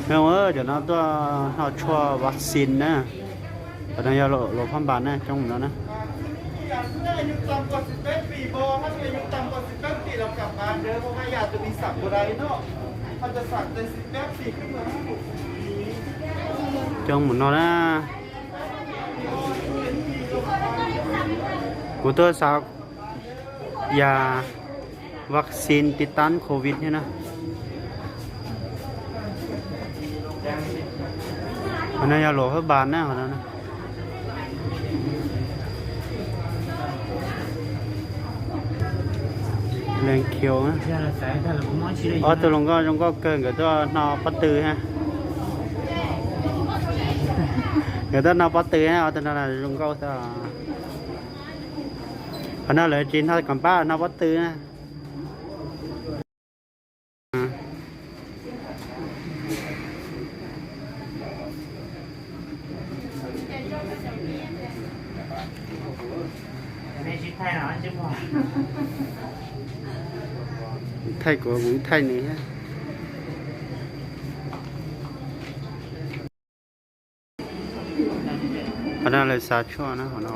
Cov no tuaj hno tshuaj vaccine na. Cov no yog luam phab npas na, coob no na. Coob mus no na. Kuv tuaj xav yam vaccine tiv tab covid thiab na. Qhov no yog luam phab npas na, qhov no. Leej khiu. Ob tug hluas nkauj zoo nkauj kawg, nkawd tuaj hno pob tw ha. Nkawd tuaj hno pob tw ha, ob tug no zoo nkauj xwb. Qhov no lawv tsis hno kam pab, hno pob tw na. Thaij kuv, kuv thaij nws thiab. Qhov no lawv xav tshuaj na, qhov no.